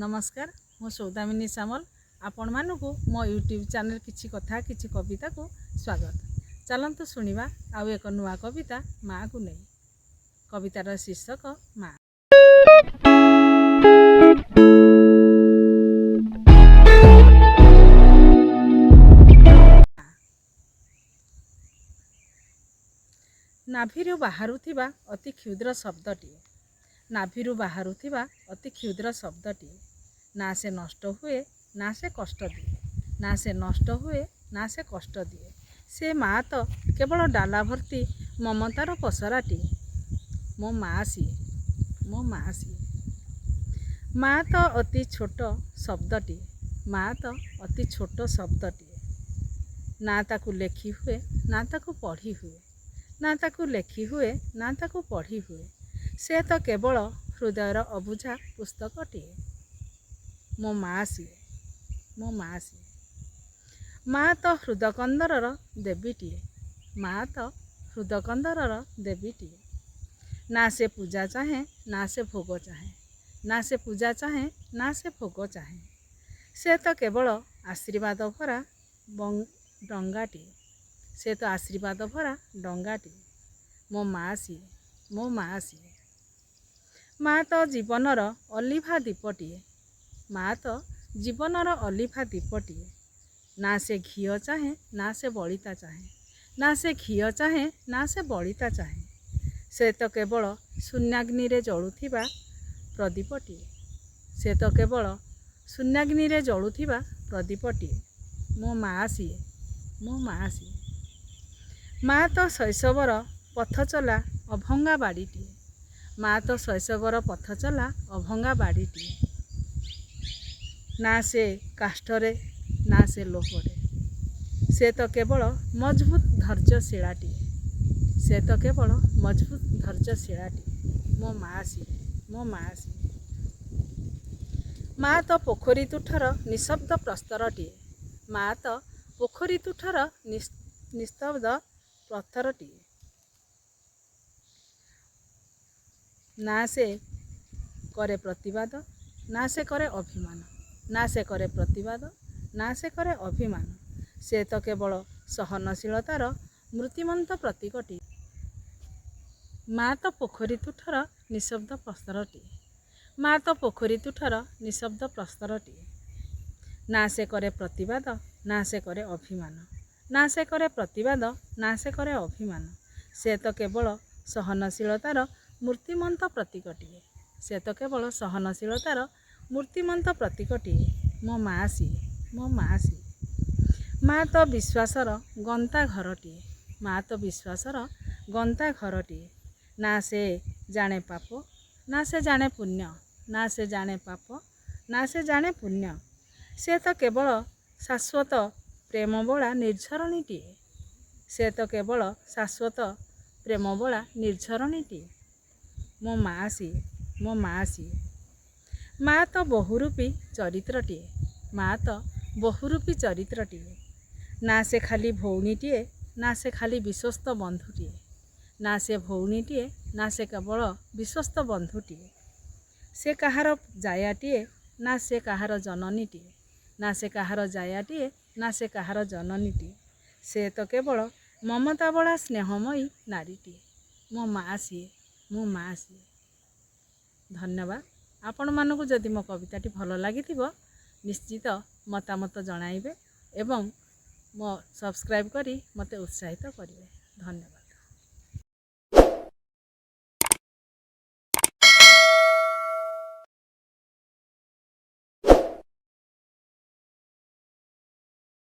ନମସ୍କାର, ମୁଁ ସୌଦାମିନୀ ସାମଲ। ଆପଣମାନଙ୍କୁ ମୋ ୟୁଟ୍ୟୁବ୍ ଚ୍ୟାନେଲ୍ କିଛି କଥା କିଛି କବିତାକୁ ସ୍ୱାଗତ। ଚାଲନ୍ତୁ ଶୁଣିବା ଆଉ ଏକ ନୂଆ କବିତା ମାଆକୁ ନେଇ। କବିତାର ଶୀର୍ଷକ ମା। ନାଭିରୁ ବାହାରୁଥିବା ଅତି କ୍ଷୁଦ୍ର ଶବ୍ଦଟିଏ, ନାଭିରୁ ବାହାରୁଥିବା ଅତି କ୍ଷୁଦ୍ର ଶବ୍ଦଟିଏ, ନା ସେ ନଷ୍ଟ ହୁଏ, ନା ସେ କଷ୍ଟ ଦିଏ, ନା ସେ ନଷ୍ଟ ହୁଏ, ନା ସେ କଷ୍ଟ ଦିଏ। ସେ ମା ତ କେବଳ ଡାଲା ଭର୍ତ୍ତି ମମତାର ପସରାଟିଏ। ମୋ ମା ସିଏ, ମୋ ମା ସିଏ। ମା ତ ଅତି ଛୋଟ ଶବ୍ଦଟିଏ, ମା ତ ଅତି ଛୋଟ ଶବ୍ଦଟିଏ, ନା ତାକୁ ଲେଖି ହୁଏ, ନା ତାକୁ ପଢ଼ି ହୁଏ, ନା ତାକୁ ଲେଖି ହୁଏ, ନା ତାକୁ ପଢ଼ି ହୁଏ। ସେ ତ କେବଳ ହୃଦୟର ଅବୁଝା ପୁସ୍ତକଟିଏ। ମୋ ମା ସିଏ, ମୋ ମା ସିଏ। ମା ତ ହୃଦକନ୍ଦରର ଦେବୀଟିଏ, ମା ତ ହୃଦକନ୍ଦରର ଦେବୀଟିଏ, ନା ସେ ପୂଜା ଚାହେଁ, ନା ସେ ଭୋଗ ଚାହେଁ, ନା ସେ ପୂଜା ଚାହେଁ, ନା ସେ ଭୋଗ ଚାହେଁ। ସେ ତ କେବଳ ଆଶୀର୍ବାଦ ଭରା ଡଙ୍ଗାଟିଏ, ସେ ତ ଆଶୀର୍ବାଦ ଭରା ଡଙ୍ଗାଟିଏ। ମୋ ମା ସିଏ, ମୋ ମା ସିଏ। ମା ତ ଜୀବନର ଅଲିଭା ଦୀପଟିଏ, ମା ତ ଜୀବନର ଅଲିଭା ଦୀପଟିଏ, ନା ସେ ଘିଅ ଚାହେଁ, ନା ସେ ବଳିତା ଚାହେଁ, ନା ସେ ଘିଅ ଚାହେଁ, ନା ସେ ବଳିତା ଚାହେଁ। ସେ ତ କେବଳ ଶୂନ୍ୟାଗ୍ନିରେ ଜଳୁଥିବା ପ୍ରଦୀପଟିଏ, ସେ ତ କେବଳ ଶୂନ୍ୟାଗ୍ନିରେ ଜଳୁଥିବା ପ୍ରଦୀପଟିଏ। ମୋ ମା ସିଏ, ମୋ ମା ସିଏ। ମା ତ ଶୈଶବର ପଥଚଲା ଅଭଙ୍ଗା ବାଡ଼ିଟିଏ, ମା ତ ଶୈଶବର ପଥଚଲା ଅଭଙ୍ଗା ବାଡ଼ିଟିଏ, ନା ସେ କାଷ୍ଠରେ, ନା ସେ ଲୋହରେ। ସେ ତ କେବଳ ମଜବୁତ ଧୈର୍ଯ୍ୟ ଶିଳାଟିଏ, ସେ ତ କେବଳ ମଜବୁତ ଧୈର୍ଯ୍ୟ ଶିଳାଟିଏ। ମୋ ମା ସିଏ, ମୋ ମା ସିଏ। ମା ତ ପୋଖରୀ ତୁଠର ନିଶବ୍ଦ ପ୍ରସ୍ତରଟିଏ, ମା ତ ପୋଖରୀ ତୁଠର ନିସ୍ତବ୍ଧ ପଥରଟିଏ, ନା ସେ କରେ ପ୍ରତିବାଦ, ନା ସେ କରେ ଅଭିମାନ, ନା ସେ କରେ ପ୍ରତିବାଦ, ନା ସେ କରେ ଅଭିମାନ। ସେ ତ କେବଳ ସହନଶୀଳତାର ମୂର୍ତ୍ତିମନ୍ତ ପ୍ରତୀକଟିଏ। ମା ତ ପୋଖରୀ ତୁଠର ନିଶବ୍ଦ ପ୍ରସ୍ତରଟିଏ, ମା ତ ପୋଖରୀ ତୁଠର ନିଶବ୍ଦ ପ୍ରସ୍ତରଟିଏ, ନା ସେ କରେ ପ୍ରତିବାଦ, ନା ସେ କରେ ଅଭିମାନ, ନା ସେ କରେ ପ୍ରତିବାଦ, ନା ସେ କରେ ଅଭିମାନ। ସେ ତ କେବଳ ସହନଶୀଳତାର ମୂର୍ତ୍ତିମନ୍ତ ପ୍ରତୀକଟିଏ, ସେ ତ କେବଳ ସହନଶୀଳତାର ମୂର୍ତ୍ତିମନ୍ତ ପ୍ରତୀକଟିଏ। ମୋ ମା ସିଏ, ମୋ ମା ସିଏ। ମା ତ ବିଶ୍ୱାସର ଗନ୍ତା ଘରଟିଏ, ମା ତ ବିଶ୍ୱାସର ଗନ୍ତା ଘରଟିଏ, ନା ସେ ଜାଣେ ପାପ, ନା ସେ ଜାଣେ ପୁଣ୍ୟ, ନା ସେ ଜାଣେ ପାପ, ନା ସେ ଜାଣେ ପୁଣ୍ୟ। ସେ ତ କେବଳ ଶାଶ୍ୱତ ପ୍ରେମବଳା ନିର୍ଝରଣୀଟିଏ, ସେ ତ କେବଳ ଶାଶ୍ୱତ ପ୍ରେମବଳା ନିର୍ଝରଣୀଟିଏ। ମୋ ମା ସିଏ, ମୋ ମା ସିଏ। ମା ତ ବହୁରୂପୀ ଚରିତ୍ରଟିଏ, ମା ତ ବହୁରୂପୀ ଚରିତ୍ରଟିଏ, ନା ସେ ଖାଲି ଭଉଣୀଟିଏ, ନା ସେ ଖାଲି ବିଶ୍ୱସ୍ତ ବନ୍ଧୁଟିଏ, ନା ସେ ଭଉଣୀଟିଏ, ନା ସେ କେବଳ ବିଶ୍ୱସ୍ତ ବନ୍ଧୁଟିଏ। ସେ କାହାର ଜାୟାଟିଏ, ନା ସେ କାହାର ଜନନୀଟିଏ, ନା ସେ କାହାର ଜାୟାଟିଏ, ନା ସେ କାହାର ଜନନୀଟିଏ। ସେ ତ କେବଳ ମମତାବଳା ସ୍ନେହମୟୀ ନାରୀଟିଏ। ମୋ ମା ସିଏ, ମୋ ମା ସିଏ। ଧନ୍ୟବାଦ। ଆପଣମାନଙ୍କୁ ଯଦି ମୋ କବିତାଟି ଭଲ ଲାଗିଥିବ, ନିଶ୍ଚିତ ମତାମତ ଜଣାଇବେ ଏବଂ ମୋ ସବସ୍କ୍ରାଇବ୍ କରି ମୋତେ ଉତ୍ସାହିତ କରିବେ। ଧନ୍ୟବାଦ।